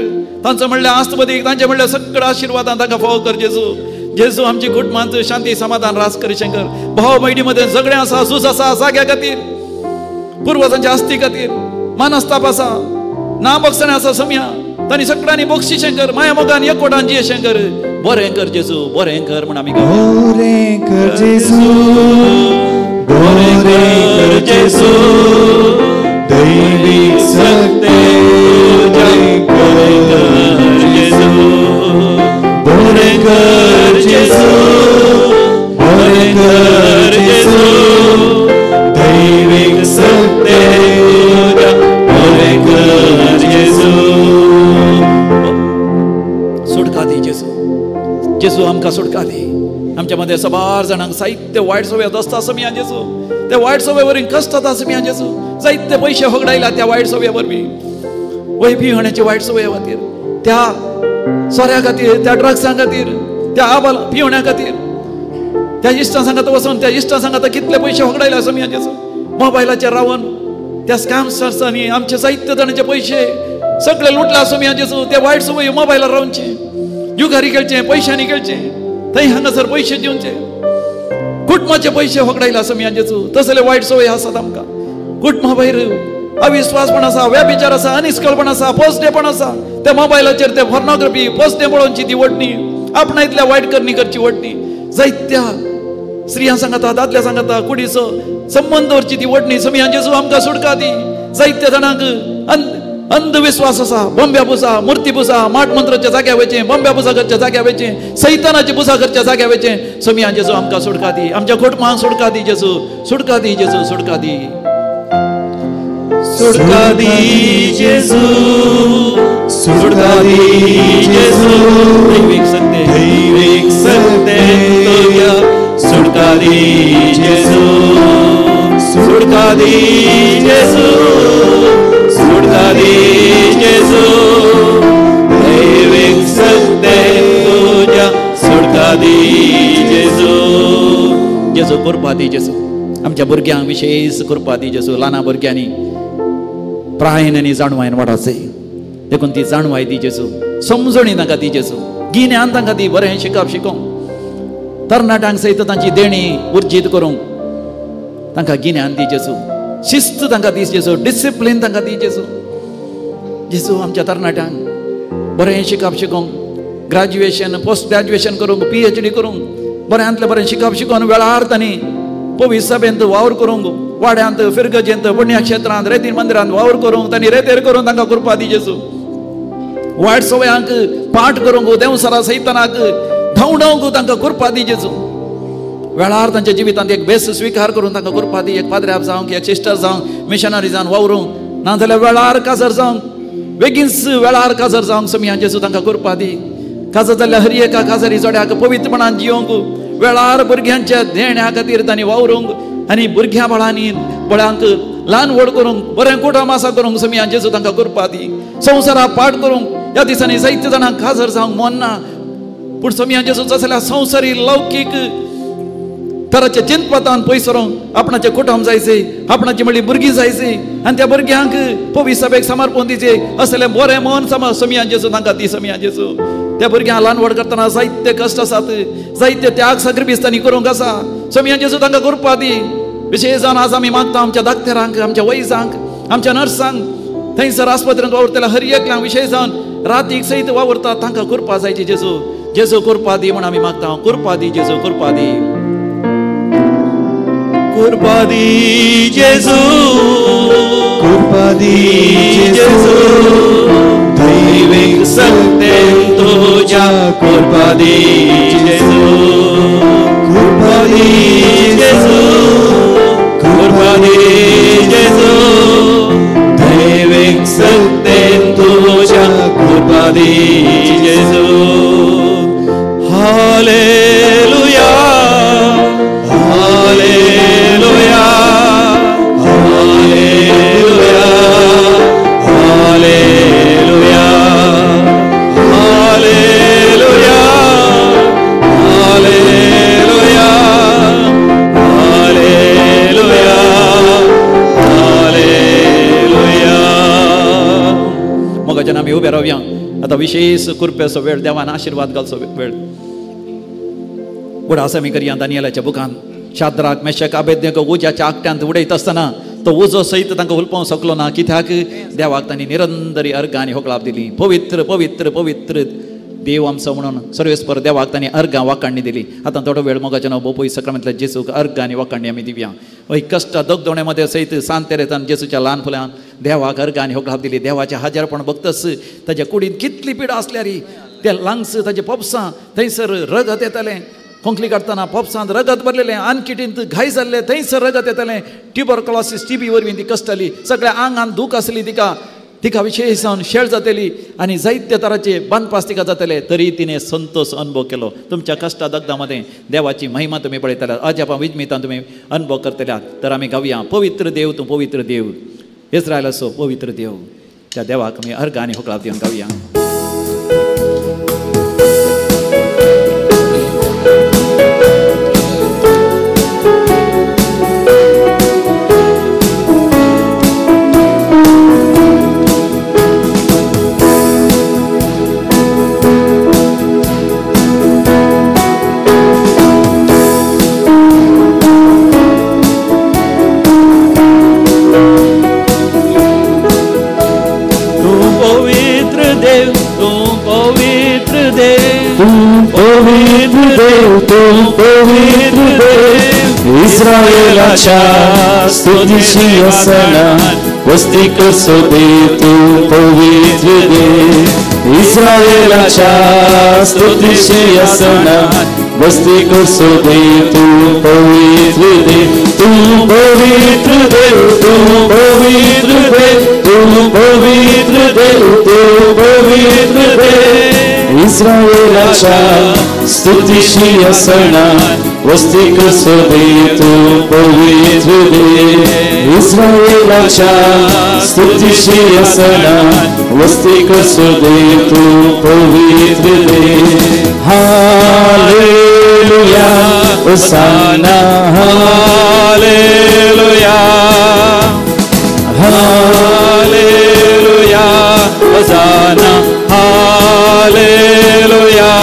तांचो म्हणल्यार आस्तबदीक तांचें म्हणल्यार सगळ्या आशिर्वादान तांकां फावो कर जेजू. जेजू आमची कुटुंबांत शांती समाधान रास करीशें कर. भाव भयणी मदें झगडें आसा झूज आसा जाग्या खातीर पुर्वजांच्या आस्ती खातीर मानस्ताप आसा ना बक्षणें आसा समिया तांणी सगळ्यांनी बक्षिशें कर. माया मोगान एकवटान जियेशें कर. बरें कर जेजू बरें कर म्हण आमी बरें कर जेजू बरें कर जेजू दैवीक सक्ते बरें कर जेजू बरें कर जेजू बरें कर जेजू दैवीक सक्ते बरें कर जेजू. सुटका दी जेजू जेजू आमकां सुटका दी. आमच्या मदें सबार जाणांक जायते वायट सवय दसता समिया जेजू. ते वायट सवय वरवीं कश्ट जाता समिया जेजू. जायते पयशे होगडायला त्या वायट सवये वरवीं वय पिवण्याची वायट सवये खातीर त्या सोऱ्या खातीर त्या ड्रग्सां खातीर त्या आबाल पिवण्या खातीर त्या इश्टां सांगात वचून त्या इश्टां सांगात कितले पयशे होगडायला समिया जेजू. मोबायलाचेर रावन त्या स्कॅमस्टर्सांनी आमचे जायते जाणांचे पयशे सगळे लुटला समिया जेजू. ते वायट सवय मोबायलार रावचे जुगारी खेळचे पयशांनी खेळचे थंय हांगासर पयशे दिवचे कुटुंबाचे पयशे होगडायला समिया जेजू. तसले वायट सवय आसात आमकां. कुटुंबा भायर अविश्वासपण आसा व्यभिचार आसा अनिस्कळपण आसा पोसडेपण आसा. त्या मोबायलाचेर ते पोर्नोग्राफी पोसडे पळोवची ती वडणी आपणायतल्या वायट करणी करची वडणी जायत्या स्त्रियां सांगता दादल्या सांगता कुडीचो संबंद दवरची ती वडणी समिया जेजू आमकां सुटका दी. जायत्या जाणांक अंधविश्वास आसा बॉम्ब्या पुजा मुर्ती पुजा माट मंत्राच्या जाग्या वयचें बॉम्ब्या पुजा करच्या जाग्या वयचें सैतानाची पुजा करच्या जाग्या वयचें. समिया जेजू आमकां सुटका दी. आमच्या कुटुंबांक सुटका दी जेजू सुटका दी जेजू सुटका दी सुटका दी जेजू सुटका दी जेजू दैवीक सक्ते दैवीक सक्ते सुटका दी जेजू सुटका दी जेजू सुटका दी जेजू दैवीक सक्ते तुज्या सुटका दी जेजू. जेजू कृपा दी जेजू आमच्या भुरग्यांक विशेष कृपा दी जेजू. ल्हाना भुरग्यांनी प्रायन आनी जाणवायन वाडाचे देखून ती जाणवाय दी जेजू समजणी तांकां दी जेजू गिन्यान तांकां दी बरें शिकप शिकोवंक तरणाट्यांक सयत तांची देणी उर्जीत करूंक तांकां गिन्यान दी जेजू शिस्त तांकां दी जेजू डिसिप्लीन तांकां दी जेजू. जेजू आमच्या तरणाट्यांक बरें शिकप शिकोवंक ग्रॅज्युएशन पोस्ट ग्रॅज्युएशन करूंक PhD करूंक बऱ्यांतलें बरें शिकप शिकोवन वेळार तांणी पवित्र सभेंत वावर करूंक वाड्यांत फिरगजेंत पुण्यक्षेत्रांत रेतीन मंदिरांत वावर करूंक तांणी रेतेर करूंक तांकां कृपा दी जेजू. वायट सवयांक पाठ करूंक देंवसरा सैतानाक धांवडावंक तांकां कृपा दी जेजू. वेळार तांच्या जिवितांत एक बेस स्विकार करून तांकां कृपा दी. एक पाद्र्याब जावंक, एक सिस्टर जावंक, मिशनरी जावन वावरूंक, नाजाल्यार वेळार काजर जावंक, बेगीनच वेळार काजर जावंक सोमया जेजू तांकां कृपा दी. काजर जाल्ल्या हर एका काजारी जोड्याक पवित्रपणान जियोंक, वेळार भुरग्यांच्या देण्या खातीर तांणी वावरूंक आनी भुरग्यां बाळांनी बळांक ल्हान व्हड करूंक, बरें कुटुंब आसा करूंक सोमया जेजू तांकां कृपा दी. संवसारा पाठ करूंक ह्या दिसांनी जायते जाणांक काजर जावंक मन ना, पूण सोमया जेजू जाल्यार संवसारी लौकीक तराच्या चिंतपातान पयस व्हरूंक आपणाचें कुटुंब जायचे, आपणाची म्हणली भुरगीं जायची आनी त्या भुरग्यांक पवित्र सभेक समर्पण दिवचें असलें बरें मन सोमया जेजू तांकां दी. सोमया जेजू त्या भुरग्यांक ल्हान व्हड करतना जायते कश्ट आसात, जायते त्याग साक्रिफीस तांणी करूंक आसा. सोमया जेजू तांकां कृपा दी. विशेश जावन आज आमी मागता आमच्या डाक्टरांक, आमच्या वैजांक, आमच्या नर्सांक, थंयसर आस्पत्रेंत वावुरतल्या हर एकल्यांक, विशेश जावन रातीक सयत वावुरता तांकां कृपा जायची. जेजू जेजू कृपा दी म्हूण आमी मागता. कृपा दी जेजू, कृपा दी, कृपा दी जेजू, कृपा दी जेजू, दैवीक सत्तेन तुज्या कृपा दी जेजू, कृपा दी जेजू, कृपा दी जेजू, दैवीक सत्तेन तुज्या कृपा दी जेजू. Hallelujah, hallelujah, hallelujah, hallelujah, hallelujah, hallelujah, hallelujah, hallelujah. मोगाच्यान आमी उबे रावया. आतां विशेश कृपेचो वेळ, देवान आशिर्वाद घालचो वेळ. उडास आमी करया दानियलाच्या बुकान शाद्राक मेशक आबेदनेगो उज्याच्या आकट्यांत उडयत आसतना तो उजो सयत तांकां हुलपोवंक शकलो ना, कित्याक देवाक तांणी निरंतरी अर्गां आनी होकळाप दिली. पवित्र पवित्र पवित्र देव आमचो म्हणून सर्वेस्पर देवाक तांणी अर्गां वाकाणणी दिली. आतां थोडो वेळ मोगाचें नांव बोपोई सक्रामेंतल्या जेजूक अर्गां आनी वाकाणणी आमी दिवया. हय कश्ट दगदोणे मदें सयत सांत तेरेसान जेजूच्या ल्हान फुलान देवाक अर्गां आनी होकळाप दिली. देवाचें हाजारपण भक्तस ताच्या कुडींत कितली पिडा आसल्यार ते लांगस ताचे पोपसां थंयसर रगत येतालें. खोंकली काडटना पोपसांत रगत भरलेलें, आनकिटींत घाय जाल्ले थंयसर रगत येतालें. ट्युबरक्लॉसिस टीबी वरवीं ती कश्टली, सगळ्या आंगान दूख आसली तिका, तिका विशेश जावन शेळ जातली आनी जायते तराचे बांदपास तिका जातले, तरी तिणें संतोष अनुभव केलो. तुमच्या कश्टा दगदा मदें देवाची महिमा तुमी पळयतल्यात, अजापां विजमितां तुमी अनुभव करतल्यात. तर आमी गावया पवित्र देव तूं पवित्र देव, इस्रायलाचो पवित्र देव. त्या देवाक आमी अर्गां आनी होकळाप दिवन गावया. इस्रायलाच्या स्तुतीशी असना वस्ती करसो देव तूं पवित्र देव. इस्रायलाच्या स्तुतीशी असना वस्ती करसो देव तूं पवित्र देव. तूं पवित्र देव, तूं पवित्र देव, तूं पवित्र देव, तूं पवित्र देव. इस्रायलाच्या स्तुतीशी असना वस्ती करसो देव तूं पवित्र देव. इस्रायलाच्या स्तुतीशी असना वस्ती करसो देव तूं पवित्र देव. Hallelujah, hosanna, hallelujah, hallelujah, hosanna, hallelujah,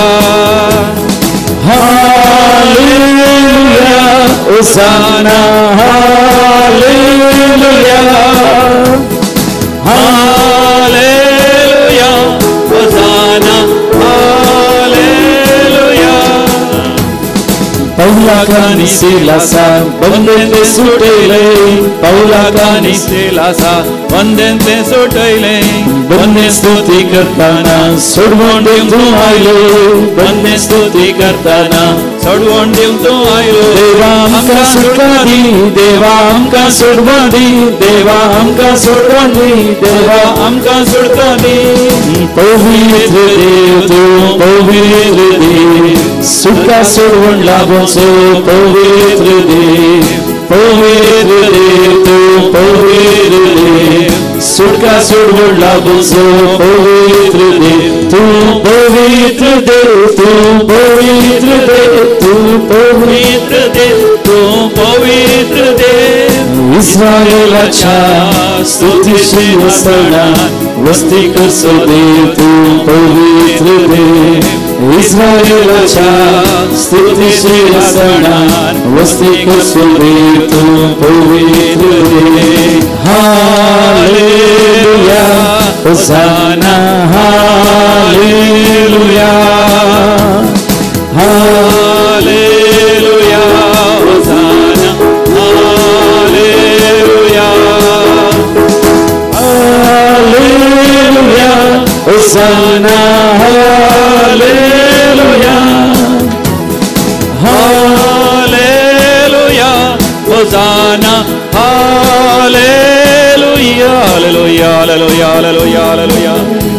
hallelujah, hosanna, hallelujah, hallelujah, hosanna, hallelujah. पहिला पौलाकानी सिलासा बंदें ते सुटयले पौलाकानी सिलासा बंदें ते सुटयले बंदे स्तुती करताना सोडवण दिवंक तूं आयलो बंदे स्तुती करताना सोडवण दिवंक तूं आयलो देवा आमकां सुटका दी देवा आमकां सोडवण दी देवा आमकां सोडवण दी देवा आमकां सुटका दी पवित्र देव तूं पवित्र देव सुटका सोडवण लाभोचो पवित्र देव पवित्र देव तूं पवित्र देव सुटका सोडवण लाभोचो पवित्र देव तूं पवित्र देव तूं पवित्र देव तूं पवित्र देव तूं पवित्र देव इस्रायलाच्या स्तुती सिंहासनार वस्ती करचो देव तूं पवित्र देव इस्रायलाच्या स्तुती सिंहासनार वस्ती करचो देव तूं पवित्र देव hallelujah hosanna hallelujah hallelujah hosanna hallelujah hallelujah hosanna hallelujah hallelujah hosanna hallelujah hallelujah hallelujah hallelujah hallelujah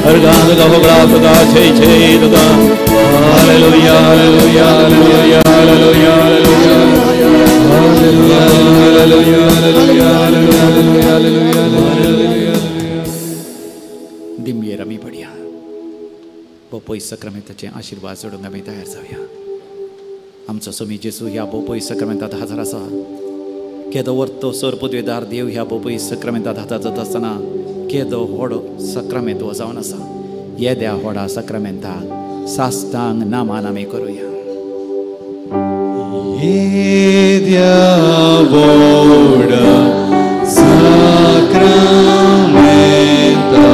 हरगा दुगा होगळा तुगा छे छे दुगा hallelujah hallelujah hallelujah hallelujah hallelujah hallelujah hallelujah hallelujah hallelujah. दिमयेर आमी पडया बोपोय सक्रामेंताचे आशिर्वाद जोडूंक आमी तयार जावया। आमचो स्वामी जेजू ह्या बोपोय सक्रामेंतात हजर आसा। केदो वर्तो सर पदवेदार देव ह्या बोपोय सक्रामेंतात हजर जाता आसतना केदो व्हड सक्रामेंत हो जावन आसा। येद्या व्हडा सक्रामेंताक साष्टांग नामान आमी करुया। येद्या व्हडा सक्रामेंता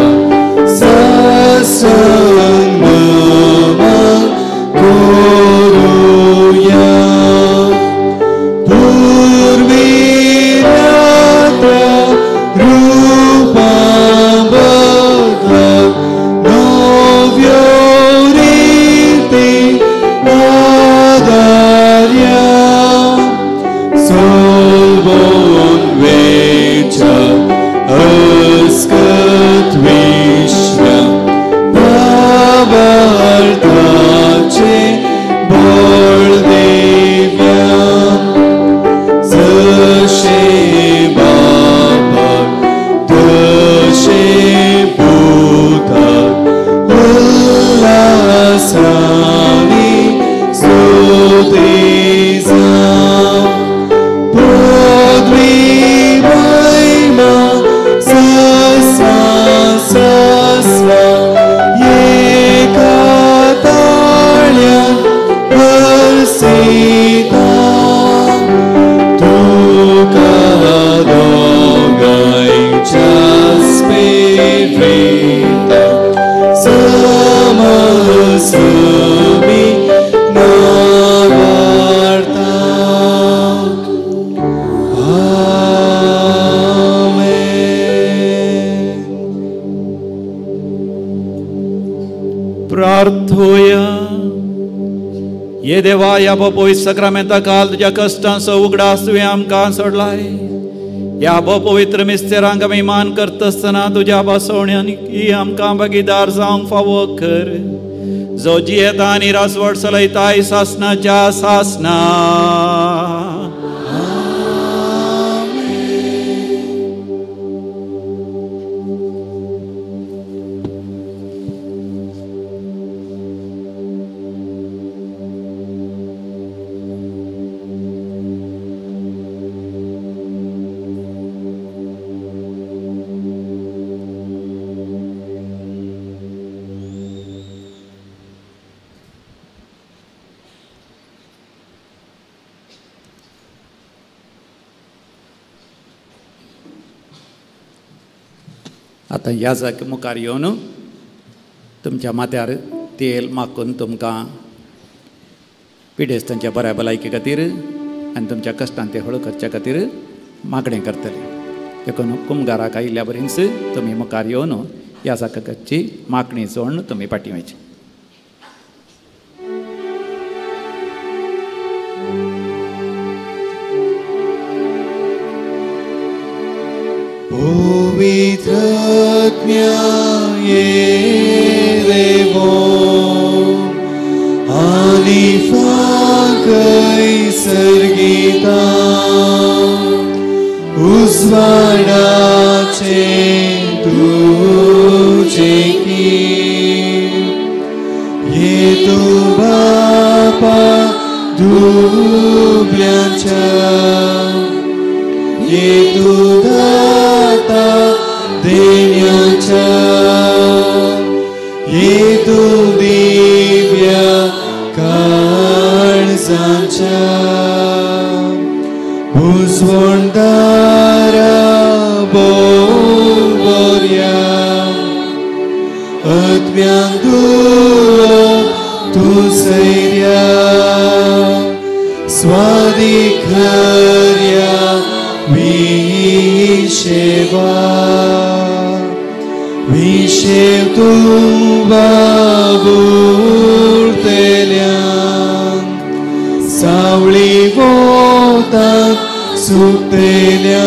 साष्टांग नामान करुया। पूर्विल्ल्या रूपा बदला नव्यो रिती आदार्या सोलवून वेच्या अस्कत विश्वा भावार्थाचे बळ देव्या जशें बापाक तशें पुताक उल्हासानी स्तुती जावं। पदवी महिमा सस्वा सस्वा एका ताळ्यान भरसिता तुका दोगांयच्या स्पिरिता समसमी नावार्ता। आमेन। प्रार्थोया ये देवा ह्या बोपोय सक्रामेंता काल तुज्या कश्टांचो उगडास तुवें आमकां सोडलाय। ह्या पवित्र मिस्तेरांक आमी मान करतासतना तुज्या बसवण्यान ही आमकां भागीदार जावंक फावो कर जो जियेता आनी राजवट चलयताय सासनाच्या सासना। आतां ह्या जाग्यार मुखार येवन तुमच्या माथ्यार तेल माखून तुमकां पिडेस्तांच्या बऱ्या भलायके खातीर आनी तुमच्या कश्टान ते हळू करच्या खातीर मागणें करतले. देखून कुमगाराक आयिल्ल्या बरीच तुमी मुखार येवन ह्या जाकाची मागणी जोडून तुमी फाटीं वयची. पवित्रत्म्या ये देवो आनी फाकय सर्गिता उजवाडाचे तुझे की ये तू बापा दुबल्यांच्या ये तू दाता देण्याच्या ये तू दिव्या काळजाच्या उजवणदारा बोर्या आत्म्यांक दुलो तूं सैर्या स्वादिखर्या विशेवा विशेव तूं बाबुरतेल्यान सावळी वोतांत सुकतेल्यान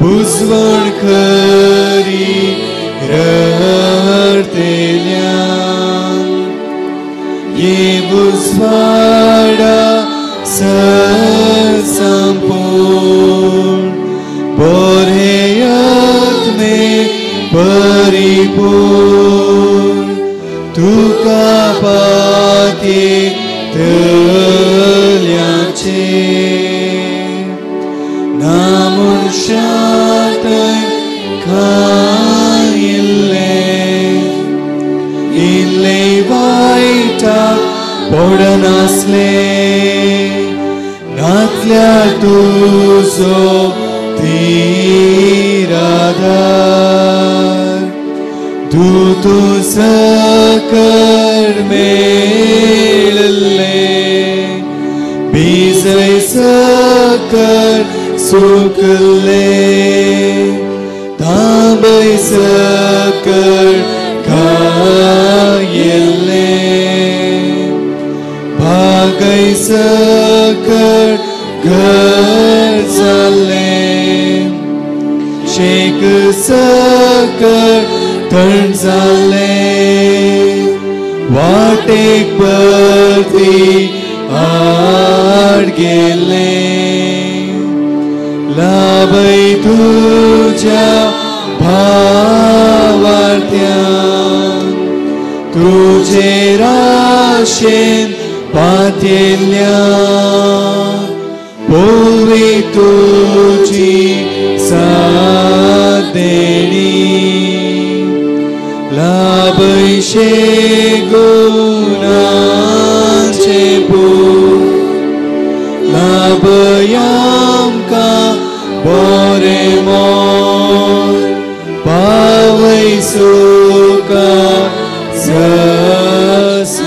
बुजवण खरी रडतेल्यान ये बुजवाडा संपूर्ण बोरेयत में परिपूर्ण तुका पाती तल्याचे ना मनशात खायिल्ले इल्ले वायटाक पडनासले नातल्या तुजो तिराधार दूतू सकळ मेळले बीजय सकळ सुकले तांबय सकळ खायिल्ले भागय सकळ घर जाल्ले शेक सकळ थंड जाल्ले वाटेक परती आड गेले लाभय तुज्या भावार्थ्यान तुजे राशेन पातेल्या पोवी तुजी सादेणी लाभयशे गुणाचे पूत लाभयामकां बरें मोल पावय सुखा ससनाच्या.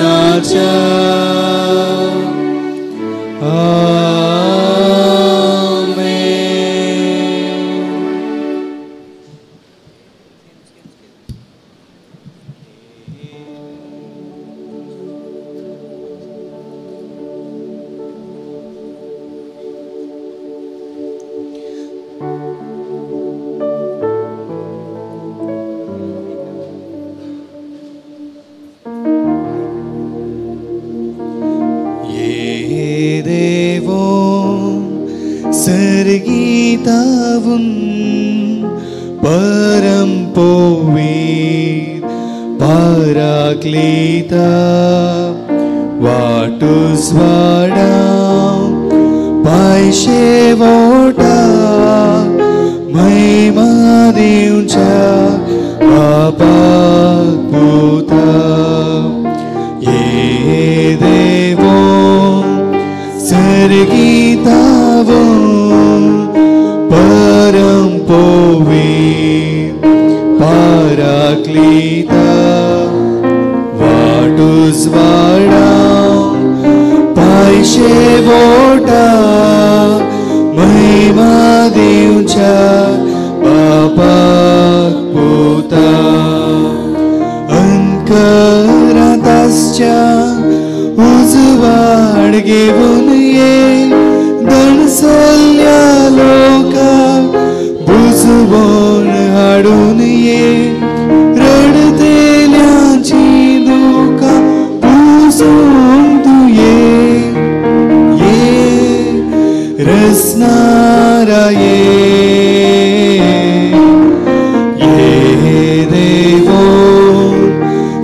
Paracleta वाटुस्वाडा पायशे वोटा महिमा दिवच्या बापाक पुता ये देवो सर्गीतावो परम पवित्र पाराक्लीता वाटुस्वाडा पायशे पांयशे बोटा महिमा दिवच्या बापाक पुता अंकरांत आसच्या उजवाड घेवन ये दणसल्ल्या लोकांक बुजवण हाडून ये रडतेल्यांची दुकां पुसूंक तूं ये ये रसनारा ये ये देवो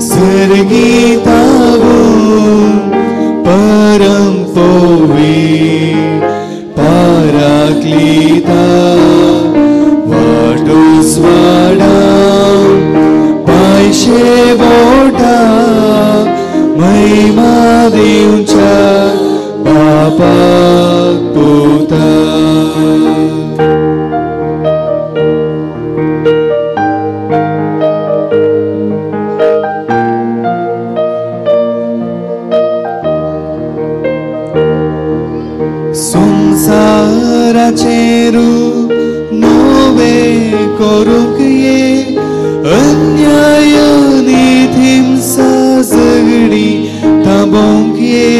सर्गीतावो परम पोवी पाराक्लीता वाटोस्वाडा पांयशे बोटा महिमा दिवच्या बापाक पुता. संसाराचें रूप नवें करूंक ये अन्याय आनी हिंसा झगडी थांबोवंक ये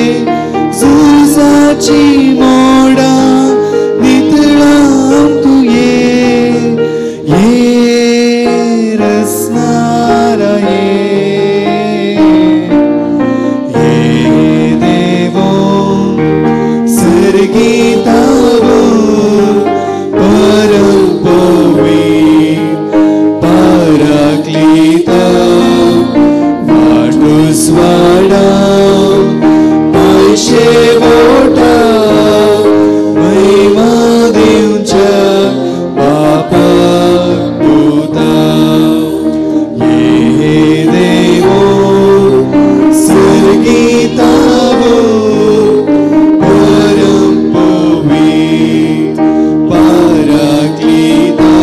झुजाची मोडां नितळावंक तूं ये ये रसनारा ये ये देवो सर्गीतावो परम पोवी पाराक्लीता वाटोस्वाडा पांयशे बोटा महिमा दिवच्या बापाक पुता ये देवो सर्गीतावो परम पोवी पाराक्लीता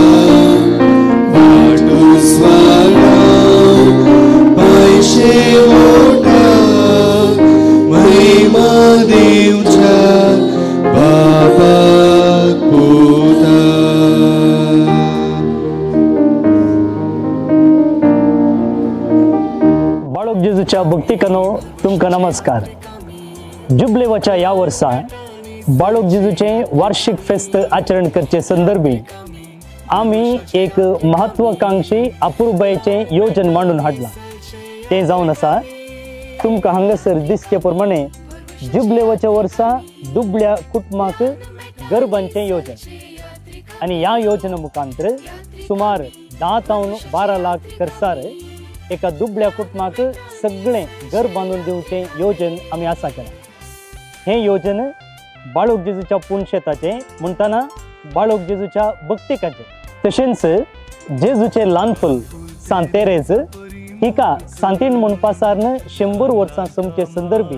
वाटोस्वाडा पांयशे बोटा महिमा दिवच्या बापाक पुता. बाळक जेजूच्या भक्तिकानो तुमकां नमस्कार. जुबलेवाच्या ह्या वर्सा बाळक जेजूचें वार्षिक फेस्त आचरण करचे संदर्भी आमी एक महत्वाकांक्षी अपुरबायेचें योजन मांडून हाडलां. तें जावन आसा तुमकां हांगासर दिसचे प्रमाणे जुबलेवाच्या वर्सा दुबळ्या कुटुंबाक गरबांचें योजन आनी ह्या योजना मुखांतर सुमार 10 तावन 12 लाख खर्चार एका दुबळ्या कुटुंबाक सगळें घर बांदून दिवचें योजन आमी आसा केलां. हें योजन बाळक जेजूच्या पुनशेताचें म्हणटना बाळक जेजूच्या भक्तिकाचें तशेंच जेजूचें ल्हान फूल सांत तेरेज हिका सांतीन म्हणपासारन 100 वर्सां सोमचे संदर्भी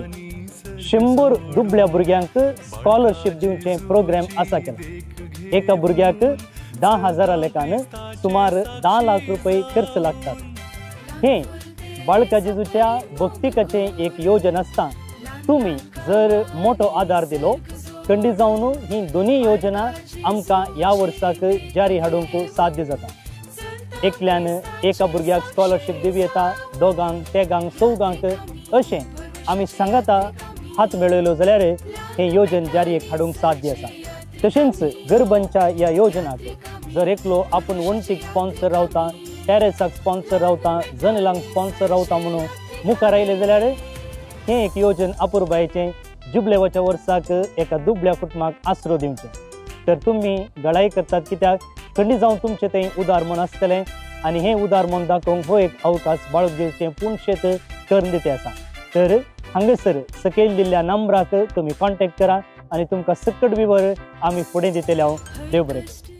100 दुबळ्या भुरग्यांक स्कॉलरशीप दिवचें प्रोग्राम आसा केलां. एका भुरग्याक 10,000 लेखान सुमार 10 लाख रुपये खर्च लागतात. हें बाळका जेजूच्या भक्तिकाचें एक योजन आसता. तुमी जर मोठो आदार दिलो खंडीत जावन ही दोनूय योजना आमकां ह्या वर्साक जारी हाडूंक साध्य जाता. एकल्यान एका भुरग्याक स्कॉलरशीप दिवं येता, दोगांक, तेगांक, चौगांक अशें आमी सांगाता हात मेळयलो जाल्यार हें योजन जारी हाडूंक साध्य आसा. तशेंच गरबांच्या ह्या योजनाक जर एकलो आपूण वण्टीक स्पॉन्सर रावता, टॅरेसाक स्पॉन्सर रावता, जनेलांक स्पॉन्सर रावता म्हणून मुखार आयलें जाल्यार हें एक योजन अपुरबायेचें जुबलेवाच्या वर्साक एका दुबळ्या कुटुंबाक आसरो दिवचें. तर तुमी गळाई करतात कित्याक खंडीत जावन तुमचें तें उदार मन आसतलें आनी हें उदार मन दाखोवंक हो एक अवकाश बाळक जेजूचें पुनशेत करून दिते आसा. तर हांगासर सकयल दिल्ल्या नंबराक तुमी कॉन्टेक्ट करा आनी तुमकां सकट विवर आमी फुडें दितले. हांव देव बरें करूं.